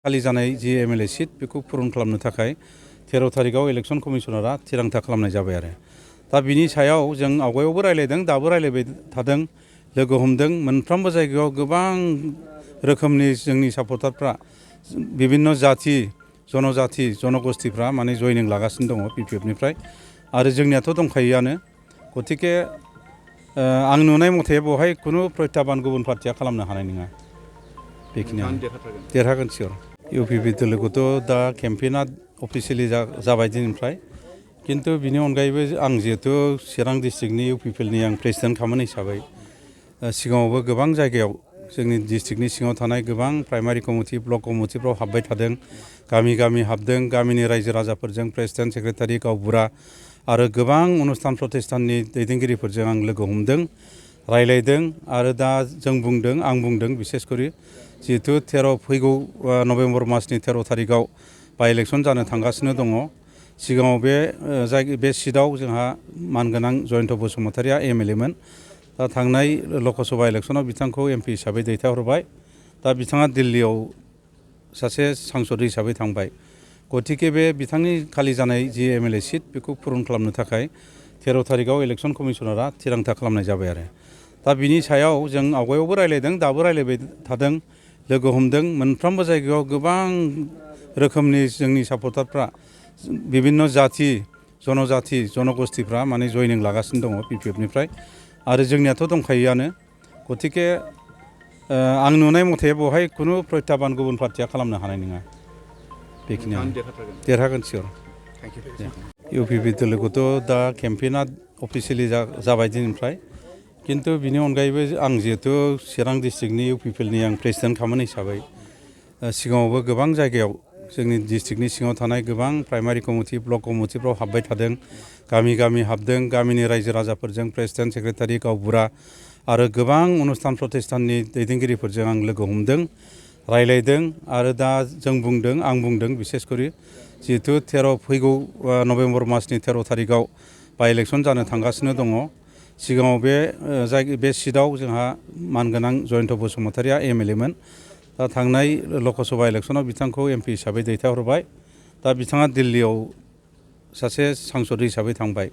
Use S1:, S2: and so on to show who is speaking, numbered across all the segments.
S1: खालि जानाय जि MLA seat बेखौ पुरन खालामनो थाखाय 13 तारिखआव इलेक्शन कमिशनारा थिरांथा खालामनाय जाबाय आरो दा बिनि सायाव जों आवगायावबो रायलायदों दाबो रायलायबाय थादों लोगो हमदों मोनफ्रोमबो जायगायाव गोबां रोखोमनि जोंनि सापर्टारफ्रा विभिन्न जाति जनजाति जनगोष्ठीफ्रा माने जयनिं लागासिनो दङ पिपिएफनिफ्राय आरो जोंनियाथ' दंखायोआनो गतिके आं नुनाय मथे बेवहाय खुनु प्रत्याबान गुबुन पार्टिया खालामनो हानाय नङा बेखिनियानो देरहागोन सियर इउपिपि दोलोखौथ' दा केम्पेइना अफिसियेलि जाबाय दिननिफ्राय किन्तु बिनि अनगायैबो आं जिहेतु चिरां डिस्ट्रिक्टनि इउपिपिएलनि आं प्रेसिडेन्ट खामोन हिसाबै सिगाङावबो गोबां जायगायाव जोंनि डिस्ट्रिक्टनि सिङाव थानाय गोबां प्राइमारि कमिटि ब्लक कमिटिफ्राव हाबबाय थादों गामि गामि हाबदों गामिनि रायजो राजाफोरजों प्रेसिडेन्ट सेक्रेटारि गावबुरा आरो गोबां अनुस्थान प्रतिष्ठाननि दैदेनगिरिफोरजों आं लोगो हमदों रायलायदों आरो दा जों बुंदों आं बुंदों बिसेसकरि जिहेतु फैगौ नभेम्बर मासनि 13 तारिखआव बाइ इलेक्शन जानो थांगासिनो दङ सिगाङाव बे सिटआव जोंहा मानगोनां जयन्त बसुमतारिया एमएलएमोन दा थांनाय लकसभा इलेक्शनाव बिथांखौ एमपि हिसाबै दैथायहरबाय दा बिथाङा दिल्लीयाव सासे सांसद हिसाबै थांबाय गतिके बे बिथांनि खालि जानाय जि एमएलए सिट बेखौ पुरन खालामनो थाखाय 13 तारिखआव इलेक्शन कमिशनारा थिरांथा खालामनाय जाबाय आरो दा बिनि सायाव जों आवगायावबो रायलायदों दाबो रायलायबाय थादों लोगो हमदों मोनफ्रोमबो जायगायाव गोबां रोखोमनि जोंनि सापर्टारफ्रा विभिन्न जाति जनजाति जनगोष्ठीफ्रा माने जयनिं लागासिनो दङ पिपिएफनिफ्राय आरो जोंनियाथ' दंखायोआनो गतिके आं नुनाय मथे बेवहाय खुनु प्रत्याबान गुबुन पार्टिया खालामनो हानाय नङा बेखिनियानो देरहागोन सियर इउपिपि दोलोखौथ' दा केम्पेइना अफिसियेलि जाबाय दिननिफ्राय किन्तु बिनि अनगायैबो आं जिहेतु चिरां डिस्ट्रिक्टनि इउपिपिएलनि आं प्रेसिडेन्ट खामोन हिसाबै सिगाङावबो गोबां जायगायाव जोंनि डिस्ट्रिक्टनि सिङाव थानाय गोबां प्राइमारि कमिटि ब्लक कमिटिफ्राव हाबबाय थादों गामि गामि हाबदों गामिनि रायजो राजाफोरजों प्रेसिडेन्ट सेक्रेटारि गावबुरा आरो गोबां अनुस्थान प्रतिष्ठाननि दैदेनगिरिफोरजों आं लोगो हमदों रायलायदों आरो दा जों बुंदों आं बुंदों बिसेसकरि जिहेतु फैगौ नभेम्बर मासनि 13 तारिखआव बाइ इलेक्शन जानो थांगासिनो दङ सिगाङाव बे सिटआव जोंहा मानगोनां जयन्त बसुमतारिया एमएलएमोन दा थांनाय लकसभा इलेक्शनाव बिथांखौ एमपि हिसाबै दैथायहरबाय दा बिथाङा दिल्लीयाव सासे सांसद हिसाबै थांबाय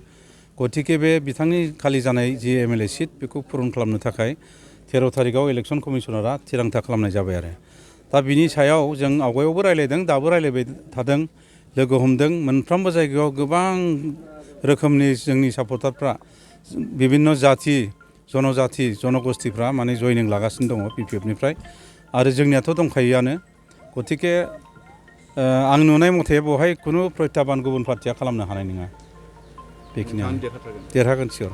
S1: गतिके बे बिथांनि खालि जानाय जि एमएलए सिट बेखौ पुरन खालामनो थाखाय 13 तारिखआव इलेक्शन कमिशनारा थिरांथा खालामनाय जाबाय आरो दा बिनि सायाव जों आवगायावबो रायलायदों दाबो रायलायबाय थादों लोगो हमदों मोनफ्रोमबो जायगायाव गोबां रोखोमनि जोंनि सापर्टारफ्रा विभिन्न जाति जनजाति जनगोष्ठीफ्रा माने जयनिं लागासिनो दङ पिपिएफनिफ्राय आरो जोंनियाथ' दंखायोआनो गतिके आं नुनाय मथे बेवहाय खुनु प्रत्याबान गुबुन पार्टिया खालामनो हानाय नङा बेखिनियानो देरहागोन सियर